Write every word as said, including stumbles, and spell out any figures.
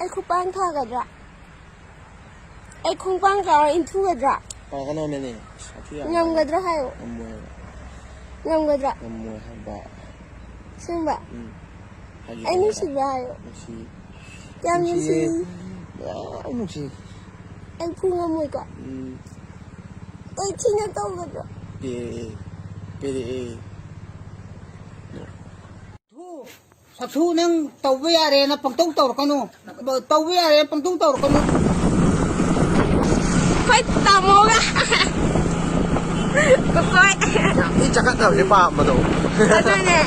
ꯑꯩ ꯈꯨꯄꯥꯡ ꯊꯥꯒꯗ꯭ꯔꯥ? ꯑꯩ ꯈꯣꯡꯄꯥꯡ ꯀꯥꯎꯔ ꯏꯟꯊꯨꯒꯗ꯭ꯔꯥ? ꯄꯥꯒꯅꯣꯃꯦꯅꯦ꯫ ꯁꯥꯊꯤ ꯌꯥꯝ ꯉꯝꯒꯗ꯭ꯔꯥ ꯍꯥꯏꯌꯣ꯫ ꯉꯝꯃꯣꯏ ꯍꯥꯏꯕ꯫ ꯉꯝꯒꯗ꯭ꯔꯥ? ꯉꯝꯃꯣꯏ ꯍꯥꯏꯕ꯫ ꯑꯁꯦꯡꯕ? ꯎꯝ꯫ ꯐꯥꯒꯤ ꯑꯩ ꯇꯧꯕꯅꯤꯗ꯫ ꯅꯨꯡꯁꯤꯕ꯭ꯔꯥ ꯍꯥꯏꯌꯣ꯫ ꯅꯨꯡꯁꯤ꯫ ꯌꯥꯝ ꯅꯨꯡꯁꯤ꯫ ꯅꯨꯡꯁꯤꯌꯦ꯫ ꯌꯥꯝ ꯅꯨꯡꯁꯤ꯫ ꯑꯩ ꯐꯨ ꯉꯝꯃꯣꯏꯀꯣ? ꯎꯝ꯫ ꯑꯩ ꯊꯤꯅ ꯇꯧꯒꯗ꯭ꯔꯣ? ꯄꯦꯔꯛꯑꯦ꯫ ꯄꯦꯔꯛꯑꯦ꯫ ꯁꯥꯊꯨ, ꯅꯪ ꯇꯧꯕ ꯌꯥꯔꯦꯅ ꯄꯪꯇꯧ ꯇꯧꯔꯛꯀꯅꯨ꯫ ꯇꯧꯕ ꯌꯥꯔꯦꯅ ꯄꯪꯇꯧ ꯇꯧꯔꯛꯀꯅꯨ꯫ ꯑꯩꯈꯣꯏ ꯇꯥꯃꯣꯒ꯫ ꯑꯩꯈꯣꯏ꯫ ꯌꯥꯝ ꯊꯤ ꯆꯈꯠꯅꯕꯁꯦ ꯄꯥꯝꯕꯗꯣ꯫ ꯑꯗꯨꯅꯦ꯫